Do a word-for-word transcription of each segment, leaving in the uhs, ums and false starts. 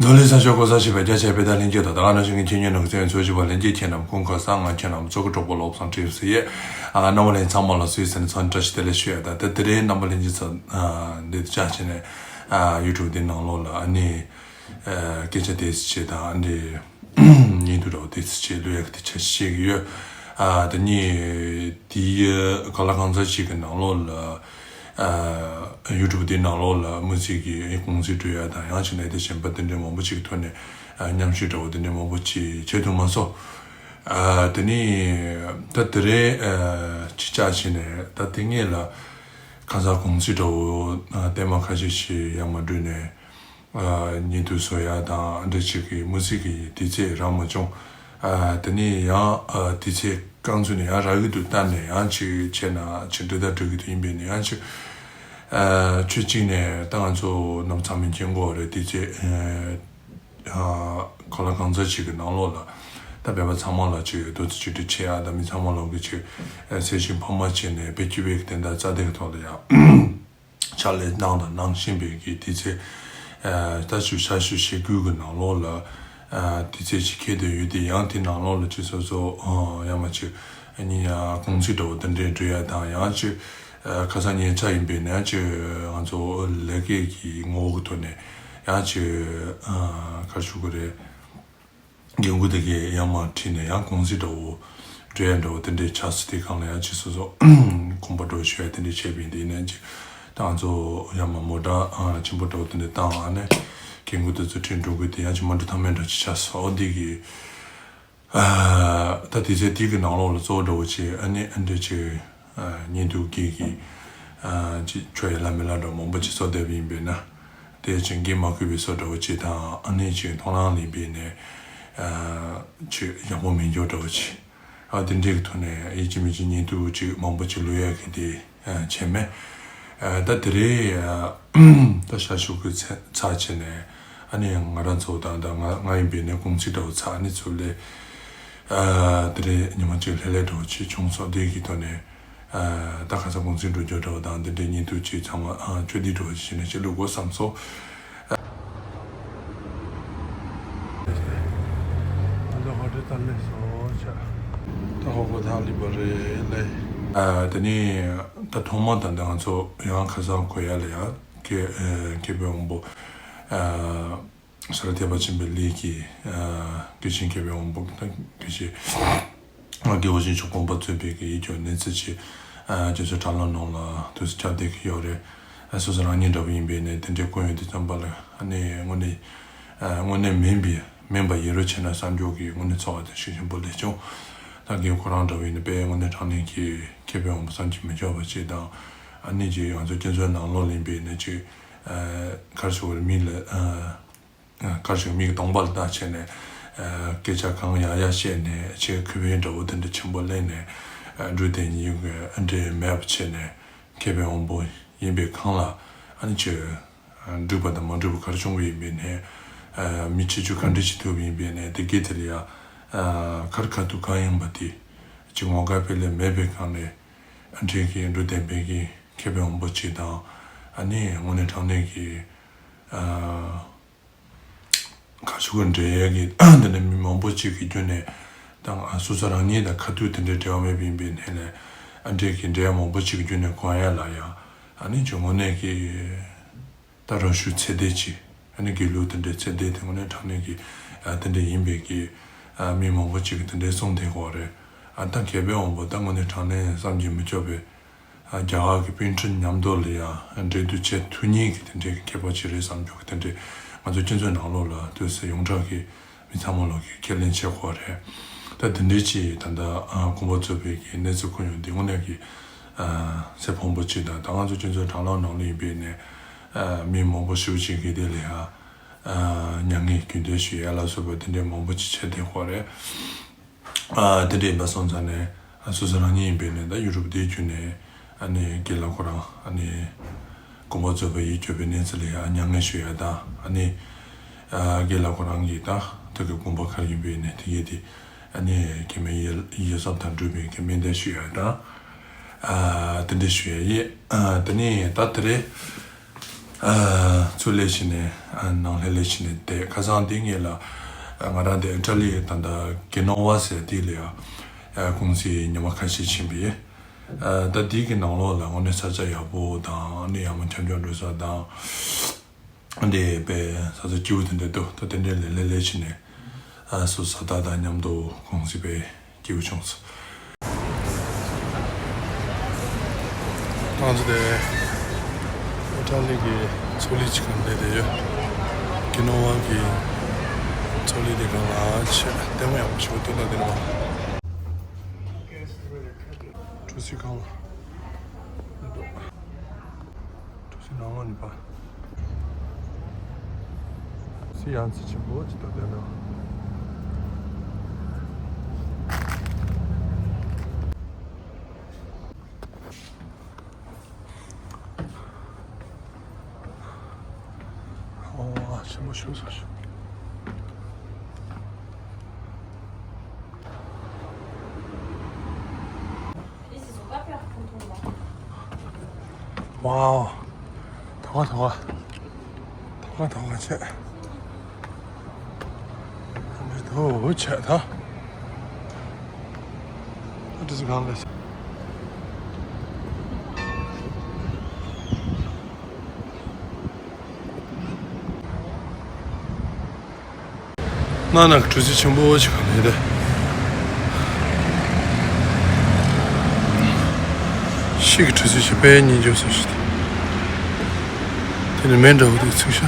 འཛམ་གླིང་ས་ཕྱོགས་གང་སར་གཤེགས་པའི་རྒྱ་ཆེ་བའི་དང་ལྷན་རྒྱས་དང་ད་ག་ནང་བཞིན་གྱི་ཁྱེད་ཉོན་ནང་གི་བཙན་འཚོ་བཞི་པ་ལྷན་རྒྱས་ཁྱེད་རྣམས་སྐུ་ཁམས་བཟང་། ང་ཁྱེད་རྣམས་གཙོ་གི་གྲོགས་པོ་ལ་ཨོབ་སང་ཁྲིད་ཟེར་ཡས། ཨ་རྣམ་པ་ལྷན་ཚང་མ་ལ་སུས་ཟེར་ནས་འཚམས་འདྲི་བཀྲ་ཤིས་བདེ་ལེགས་ཞུ་ཡ། ད་དེ་དེ་རིང་རྣམ་པ་ལྷན་རྒྱས་ཚོ་འདི་བཅར་བྱས་ནས་ཡུ་ཊུབ་འདི་ནང་ལོགས་ལ་ཨ་ནི་སྐད་ཆ་དེ་ཚོ་བྱས་དང་ཨ་འདི་ཉིན་དུ་རོགས་དེ་ཚོ་བྱས་ལོས་ཡག་དེ་ཆ་ཤས་ཀྱི་ཡོད། ཨ་དེ་ནི་དེའི་ག་ལ་གང་ཟག་ཅིག་གི་ནང་ལོགས་ལ་ཨ་ཡུ་ཊུབ་དེའི་ནང་ལོགས་ལ་མི་ཚེ་གི་གུང་ཚིགས་འགྲོ་ཡ་དང་ཡང་ཅིག་ནས་དེ་གཞན་པ་དེ་འདྲའི་མང་པོ་ཅིག་ཐོག་ནས་ཨ་མཉམ་ཞུགས་འདྲ་བོ་དེ་འདྲའི་མང་པོ་ཅིག་བྱེད་ཐུབ་མ་སོང་། ཨ་དེ་ནི་ད་དེ་རེད། ཨ་ཅི་ཅག་བྱས་ནས་ད་དེ་སྔས་ལ་གང་ཟག་གུང་ཚིགས་འདྲ་བོ་ཨ་ཐེངས་མ་ཁ་ཤས་ཤིག་ཡར་མར་འགྲོ་ནས། ཨ་ཉིན་དུ་བཟོ་ཡ་དང་འདྲ་ཅིག་གི་མི་ཚེ་གི་དུས་ཚོད་རག་མ་བྱུང་། ཨ་དེ་ནས་ཡང་ཨ་དུས་ཚོད་རྐང་ཚུགས་ནས་ཡང་རག་གི་འདུག་ལྟ་ནས་ཡང་ཅིག་བྱས་ན་ཅིག་འགྲོ་ད་འགྲོ་གི་འདུག་ཡིན་པས་ན་ཡང་ཅིག་ཨ་ཆུ་གཅིག་ནས་ད་ང་ཚོ་ནམ་ཚང་མས་མཁྱེན་གྱི་ཡོད་རེད། དུས་ཚོད་ཨ་ག་ལ་གང་ཟག་ཅིག་གི་ནང་ལོགས་ལ་ད་བོད་པ་ཚང་མ་ལ་ཅིག་དུས་ཚོད་གཅིག་སྒྲིལ་བྱེད་ཡ་ད་མི་ཚང་མ་ལོག་གི་ཅིག་ཨ་ཚེ་ཞིང་ཕ་མ་བྱས་ནས་བེད་སྤྱོད་པའི་དེ་འདྲ་རྩ་དེ་གི་ཐོག་ལ་ཡང་། ཕྱག་ལས་གནང་དང་གནང་བཞིན་པའི་གི་དུས་ཚོད། ཨ་ད་ཞུ་ཤ་ཞུ་ཞེ་དགུའི་གི་ནང་ལོགས་ལ་ཨ་དུས་ཚོད་ཅིག་འཁེལ་བསྡད་ཡོད་དེ་ཡང་དེ་ནང་ལོགས་ལ་ཅིག་སོ་སོ་ཨ་ཡང་མ་ཅིག་ཨ་ནི་ཡང་གུང་ཚིགས་འདྲ་བོ་དེ་འདྲའི་འགྲོ་ཡ་དང་ཡང་ཅིག་ཨ་ཁ་སང་ཉེ་ཆར་ཡིན་པས་ན་ཅིག་ང་ཚོ་ལས་ཀའི་གི་ངོ་བོ་གི་ཐོག་ནས་ཡང་ཅིག་ཨ་ག་རེ་ཞུ་དགོས་རེད། རྒན་རྒོན་དེ་གས་ཡར་མར་ཁྲིད་ནས་ཡང་གུང་སེང་འདྲ་བོ་འགྲོ་ཡ་འདྲ་བོ་དེ་འདྲའི་ཆགས་སྲིད་དེ་གང་ལ་ཡང་ཅིག་སོ་སོ་དགོངས་པ་འདྲ་བོ་ཞུ་ཡ་དེ་འདྲའི་བྱས་པ་ཡིན། དེ་ཡིན་ན་ཅིག་ད་ང་ཚོ་ཡར་མར་མོ་ཊ་ཆེན་པོ་འདྲ་བོ་དེ་འདྲ་བཏང་ཨ་ནས་རྒན་རྒོན་དེ་ཚོ་ཁྲིད་འགྲོ་དགོས་དེ་ཡང་ཅིག་མ་འགྲོ་ཐབས་མེད་འདྲ་ཅིག་ཆགས་སོང་། འོ་འདི་གི་ད་དུས་ཚོད་དེ་གི་ནང་ལོགས་ལ་གཙོ་བོ་འདྲ་བོ་ཅིག་ཨ་ནི་ཨ་འདྲ་ཅིག་ཉིན་དུ་གི་གི་ཅིག་ཆོ་ཡ་ལ་མི་ལ་འདྲ་མང་པོ་ཅིག་གསོལ་བསྡད་པ་ཡིན་པས་ན། དེ་ཅིག་འགན་མ་ཁུར་བའི་བཟོ་འདྲ་བོ་ཅིག་དང་ཨ་ནི་ཅིག་མཐོང་སྣང་ལེན་པའི་ནས་ཅིག་ཡག་པོ་མི་འགྱུར་འདྲ་བོ་ཅིག་ཨ་དེ་འདྲའི་ཐོག་ནས་ཡིན་གཅིག་མིན་གཅིག་ཉིན་དུ་ཅིག་མང་པོ་ཅིག་ལུས་ཡ་གི་དེ་བྱས་མེད། ད་དེ་རེད། ད་ཤར་ཕྱོགས་ཀྱི་ཚ་ཚ་བྱས་ནས་ཨ་ནི་ང་རང་ཚོ་དང་ད་ང་ང་ཡིན་པའི་ནས་གུང་ཚིགས་འདྲ་བོ་ཚ་ཨ་ནི་ཚོ་ལས་དེ་རེད་ཉི་མ་གཅིག་ལྷོད་ལྷོད་འདྲ་བོ་ཅིག་བྱུང་སོང་། དེ་གི་ཐོག་ནས། ད་ཁ་སང་གུང་སེང་འགྲོ་རྒྱུ་འདྲ་བོ་དང་འདི་འདྲའི་ཉིན་དུ་ཅིག་ཚང་མ་ཆོས་འདི་འགྲོ་བ་ཞིག་ནས་ཅིག་བླུག་དགོས་བསམ་སོང་། ད་ཧོ་གོ་ཐང་ལི་བ་རེད་ལེ། དེ་ནས་ད་ཐོག་མ་ད་ལྟ་ང་ཚོ་ཡང་ཁ་སང་གོ་ཡ་ལ་ཡང་ཀེ་ཀེ་པེ་འོང་པོ། ས་ར་ཐེག་པ་ཆེན་པོའི་གླིང་གི་དགེ་ཆེན་མཁས་པའི་དབང་པོ་དང་དགེ་ཆེན་དགེ་བ་ཆེན་མཆོག་དགོངས་པ་རྫོགས་པའི་གི་ཡིད་སྐྱོ་གནས་ཚུལ་ཅིག་སྤྱི་ཚོགས་དྲ་ལམ་ནང་ལ་དུས་སུ་ཁྱབ་བསྡད་ཀྱི་ཡོད་རེད། སོ་སོ་རང་ཉིད་འདྲ་བོ་ཡིན་པའི་ནས་དེ་འདྲའི་སྐུ་ཡོན་དེ་ཙམ་པ་ལ་ཨ་ནི་དངོས་གནས་དངོས་གནས་མིན་པའི་མིན་པ་ཡིན་རོགས་བྱས་ན་བསམ་རྒྱུ་གི་དངོས་གནས་ཚོར་བ་དེ་ཤུགས་ཆེན་པོ་སླེབས་བྱུང་། ད་རྒན་ཁོ་རང་འདྲ་བོ་ཡིན་ན་དཔེ་དངོས་གནས་དྲང་གནས་ཀྱི་མཁས་པའི་དབང་པོ་བསམ་གྱིས་མི་ཁྱབ་པ་ཅིག་དང་ཨ་ནི་ཅིག་ང་ཚོ་སྤྱི་ཚོགས་ནང་ལོགས་ལ་ཡིན་པའི་ནས་ཅིག་གར་ཞུ་བར་མི་ལ་གར་ཞུ་མིག་གདོང་པ་ལ་བལྟ་བྱས་ནས་སྐད་ཆ་གང་ཡག་ཡག་བཤད་ནས་ཆེས་ཁེ་ཕན་འདྲ་བོ་དེ་འདྲ་ཆེན་པོ་ལེན་ནས་འགྲུལ་བསྡད་ཉིན་གྱི་འདྲེ་མེད་པ་བྱས་ནས་མཁས་པའི་དབང་པོ་ཡིན་པའི་གང་ལ་ཨ་ནི་ཆེས་འགྲུབ་པ་དང་མ་འགྲུབ་པ་གར་བྱུང་བ་ཡིན་པའི་ནས་མི་ཆེ་ཆུང་ག་འདྲ་ཞིག་ཐུབ་ཡིན་པའི་ནས་དེ་གའི་དེ་ལ་ཡ་གར་ཁ་ཐུག་གང་ཡིན་པ་དེ་ཅིག་ངོ་དགའ་སྤེལ་ལེ་མེད་པའི་གང་ནས་འདྲེ་གི་འགྲུལ་བསྡད་པའི་གི་མཁས་པའི་དབང་པོ་ཅིག་དང་ཨ་ནི་དངོས་གནས་དྲང་གནས་ཀྱི། ཁ་ཕྱོགས་ཀྱི་འབྲེལ་ཡོད་ཀྱི་འདི་ནས་མི་མང་པོ་ཅིག་གི་བརྒྱུད་ནས་དང་སོ་སོ་རང་ཉིད་དང་ཁ་ཐུག་དེ་འདྲའི་འབྲེལ་བ་མེད་པ་ཡིན་པའི་ནས་ལས་ཨ་འདྲས་ཀྱི་འབྲེལ་ཡོད་མང་པོ་ཅིག་གི་བརྒྱུད་ནས་གོ་ཡ་ལ་ཡང་ཨ་ནི་ཅིག་དངོས་གནས་ཀྱི་ད་རང་ཤུགས་ཚད་ལྡན་ཅིག་ཨ་ནི་དགེ་ལུགས་དེ་འདྲའི་ཚད་ལྡན་དེ་དངོས་གནས་དྲང་གནས་ཀྱི་དེ་འདྲ་ཡིན་པའི་གི་མི་མང་པོ་ཅིག་གི་དེ་འདྲའི་གསུང་དེ་གོ་རེད། ཨ་ད་མཁས་པའི་དབང་པོ་ད་དངོས་གནས་དྲང་གནས་བསམ་གྱིས་མི་ཁྱབ་པའི། རྒྱ་གར་གྱི་པཎ་གྲུབ་ཉམས་རྟོགས་ལ་ཡང་འབྲེལ་གཏུག་བྱེད་ཐུབ་མཁན་གྱི་དེ་འདྲའི་མཁས་པ་ཅིག་རེད་བསམ་རྒྱུ་གི་དེ་འདྲའི་ང་ཚོ་སྤྱི་ཚོགས་ནང་ལོགས་ལ་དུས་སུ་ཡོངས་གྲགས་ཀྱི་མི་ཚང་མ་ལོག་གི་ཁས་ལེན་བྱེད་དགོས་རེད། ད་དེ་འདྲའི་ཅིག་ད་ལྟ་དགོངས་པ་རྫོགས་པའི་གི་གནས་ཚུལ་གོ་ཡོང་དེ་དངོས་གནས་ཀྱི་ཚེ་ཕངས་པོ་ཅིག་དང་ད་ང་ཚོ་སྤྱི་ཚོགས་དྲ་ལམ་ནང་ལ་ཡིན་པའི་ནས་མི་མང་པོ་ཞེ་པོ་ཅིག་གིས་དེ་ལ་ཡང་མྱ་ངན་རྒྱུན་གཏན་ཞུ་ཡ་ལ་སོགས་པ་དེ་འདྲའི་མང་པོ་ཅིག་བྱེད་བསྡད་དགོས་རེད། དེ་འདྲ་ཡིན་པ་སོང་ཙང་ནས་སོ་སོ་རང་ཉིད་ཡིན་པའི་ནས་ད་ཡུ་རོབ་དེའི་བརྒྱུད་ནས་ཨ་ནི་རྒན་ལགས་ཁོ་རང་ཨ་ནི་དགོངས་པ་རྫོགས་པའི་ཡིད་སྐྱོ་བའི་གནས་ཚུལ་ལ་ཡང་མྱ་ངན་ཞུ་ཡ་དང་ཨ་ནི་རྒན་ལགས་ཁོ་རང་གིས་ད་ད་གི་དགོངས་པ་ག་རེ་ཡིན་པའི་ནས་དེ་གས་དེ་ཨ་ནི་གེ་མེ་ཡི་ཡི་སབ་དང་འགྲུབ་པའི་གེ་མེ་འདས་ཞུ་ཡ་དང་དེ་འདྲ་ཞུ་ཡ་ཡིན། དེ་ནས་ད་དེ་རེད། ཨ། ཚུར་སླེབས་ཕྱིན་ནས། ཨ། ནང་ལ་སླེབས་ཕྱིན་ནས་བསྡད། ཁ་སང་དེ་སྔོན་ལ། ཨ། ང་རང་དེ་ཨི་ཊ་ལི་ད་ལྟ་གྷི་ནོ་ཝ་ཟེར་དེ་ལ་ཡ། ཨ། ཀུང་སི་ཉི་མ་ཁ་ཤས་ཕྱིན་པ་ཡིན། ཨ། ད་དེ་གི་ནང་ལོགས་ལ་དངོས་གནས་ས་ཆ་ཡག་པོ་དང་། ཨ་ནི་ཡར་མར་འཁྱམ་འཁྱམ་འགྲོ་ས་དང་། འདི་དཔེ་ས་ཆ་སྐྱིད་པོ་དེ་འདྲ་འདུག་ད་དེ་འདྲ་ལ་སླེབས་སླེབས་ཕྱིན་ནས། ཨ། སོ་སོ་བཟའ་ཟླ་དང་མཉམ་དུ་ཀུང་སི་དཔེ་སྐྱིད་པོ་བྱུང་སོང་། ང་ཚོ་དེ་ཨི་ཊ་ལི་གི་ཚོགས་གླིང་ཅིག་སྒང་སླེབས་བསྡད་ཡོད། གྷི་ནོ་ཝ་གི་ཚོགས་གླིང་དེ་སྒང་ལ་ཆེས་ལྟད་མོ་ཡག་པོ་ཞིག་འདུག་ད་དེ་ནས་གྲུ་གཟིངས་སྒང་ལ་འདུག་གྲུ་གཟིངས་ནང་ལོགས་ནས་ཕར། གྲུ་གཟིངས་ཡང་རྩེ་ཆེན་པོ་ཅིག་འདུག་དེ་ནས། ཨོ། ཆེན་པོ་ཞིག་སོང་ཞིག Wow. ཐོག་ཐོག་ཐོག་ཐོག་བྱས། འདི་ཐོག་བྱས་ད། འདི་ཚོ་གང་ལ། ནང་ན་གྲུ་གཟིངས་ཆེན་པོ་ཞིག་གང་ཡོད་དེ། ཤིག་གྲུ་གཟིངས་ཞིག་དཔེ་སྙིང་རྗེ་སོང་ཞིག་དེ་ནི་མེ་འདྲ་བོ་དེ་ཚུགས་ཤག་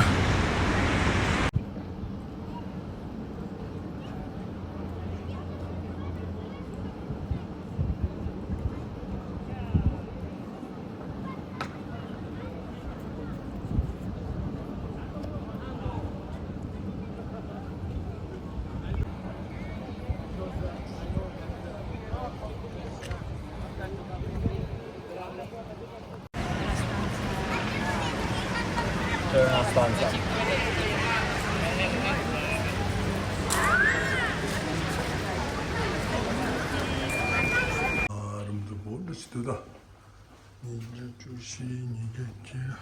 རུམ་དུ་བོ་འདྲ་ཞིག་འདུག་ད། ཉིས་བརྒྱ་བཅུ་བཞི། ཉིས་བརྒྱ་བརྒྱད།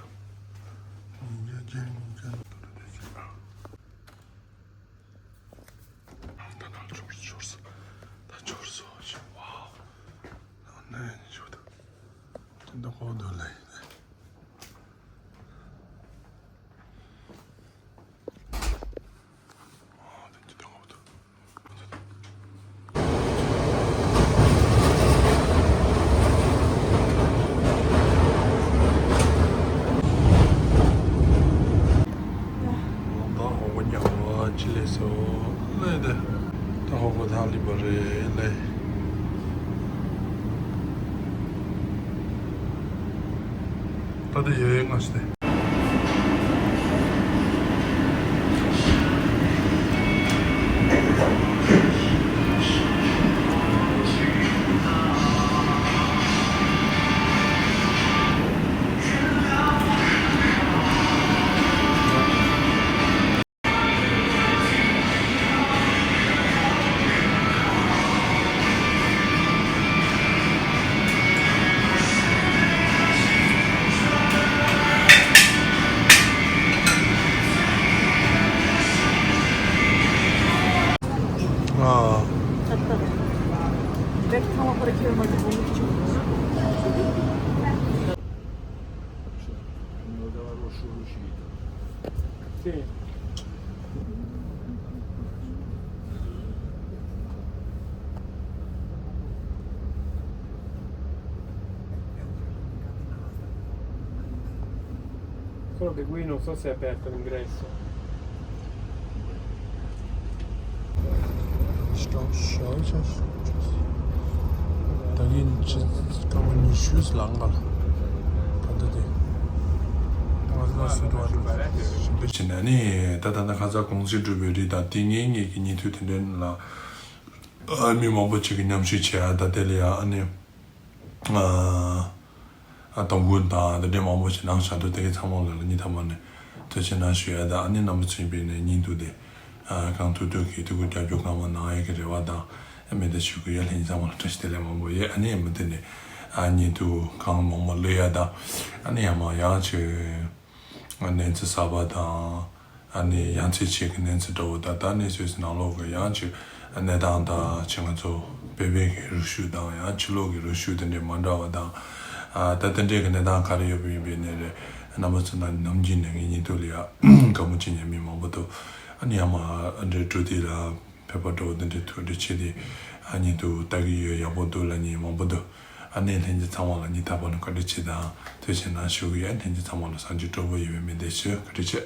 ཉིས་བརྒྱ་བརྒྱད། ཉིས་བརྒྱ་ནང་དུ་འགྲོ་བསྡད་ཅིག་ད་ནང་ཆོར་ཆོར་སོང་། ད་ཆོར་སོང་ཞིག་ཝའོ། ནང་ནས་ཞུ་ད། དེ་འདྲ་གོ་འདུག་ལེ། ད་ཧོ་གོ་ཉག་བ་ཅི་ལས་སོ་ལས་དེ། ད་ཧོ་གོ་ཐང་ལི་བ་རེད་ལས། ད་ལྟ་ཡོད་ཡོད་ང་ཞིག་སྟེ། ཨ། Solo che qui non so se è aperto l'ingresso. ད་གིན་ཅི་སྐར་མ་ཉི་ཤུ་ལང་ག་ལ་ད་ལྟ་དེ་ང་ཚོ་སུ་འགྲོ་བ་འགྲོ་ཞིབ་འདེད་བྱས་ནས་ནི། ད་ད་ལྟ་ཁ་ཚ་གུང་སེང་གྲུབ་པའི་རིགས་དང་དེ་སྔའི་ངེད་ཀྱི་ཉིན་ཐོ་དེ་འདྲའི་ནང་ལ་མི་མང་པོ་ཅིག་གིས་མཉམ་ཞུགས་བྱས། ད་དེ་ལ་ཡང་ཨ་ནི། ཨ། ཨ། དོ་དགོང་དང་དེ་འདྲའི་མང་པོ་ཞིག་གནང་བཞག་འདུག་དེ་གའི་ཚང་མ་ལ་སྙིང་ཐག་པ་ནས་ཐུགས་རྗེ་གནང་ཞུ་ཡ། ད་ཨ་ནི་རྣམ་པ་ཚོ་ཡིན་པས་ནས་ཉིན་དུ་དེ་གང་ཐུབ་ཐུབ་ཀྱིས་ཐུགས་ཁུར་རྒྱབ་སྐྱོར་གང་མང་གནང་ཡ་གི་རེ་བ་དང་མེ་མདའ་ཞུ་གི་ཡོད། ལྷན་རྒྱས་ཚང་མ་ལ་བཀྲ་ཤིས་བདེ་ལེགས་མང་པོ་ཡོད། ཨ་ནི་མུ་མཐུད་ནས་ཨ་ཉིན་དུ་གང་མང་མང་གླུ་ཡ་དང་ཨ་ནི་ཡང་མང་ཡང་ཆེ། གནས་ཚུལ་གསར་པ་དང་། ཨ་ནི་ཡང་རྩེ་ཆེ་གི་གནས་ཚུལ་འདྲ་བོ་དང་། ད་གནས་ཚུལ་ནང་ལོགས་ཀྱི་ཡང་ཅིག་གནས་སྟངས་དང་། ཅིག་ང་ཚོ་བོད་པའི་གི་རུ་ཤུགས་དང་། ཡང་ཕྱི་ལོགས་ཀྱི་རུ་ཤུགས་དེ་འདྲའི་མ་འདྲ་བ་དང་། ཨ་ད་དེ་འདྲའི་གི་གནས་སྟངས་ག་རེ་ཡོད་པ་ཡིན་པའི་ནས་རེད། རྣམ་པ་ཚོ་ནང་ནམ་རྒྱུན་ནས་ངའི་ཉིན་ཐོ་ལ་ཡ་དགའ་མོ་བྱེད་མཁན་མི་མང་པོ་འདུག་ཨ་ནི་ཡང་མ་ཨ་འདྲའི་འགྲོ་དུས་ལ་ཕེབས་པ་འདྲ་བོ་དེ་འདྲའི་ཐུགས་འདྲི་བྱེད་དེ། ཨ་ཉིན་ཐོ་ལྟ་གི་ཡོད། ཡག་པོ་འདུག་ལབ་མཁན་མང་པོ་འདུག་ཨ་ནི་ལྷན་རྒྱས་ཚང་མ་ལ་ངས་དང་པོ་ནས་བཀའ་དྲིན་ཆེ་དང་ཐུགས་རྗེ་གནང་ཞུ་གི་ཡོད། ལྷན་རྒྱས་ཚང་མ་ལ་བསམ་སྤྱོད་སྤྲོ་པོ་ཡོད་པའི་སྨོན་འདུན་ཞུ། བཀའ་དྲིན་ཆེ།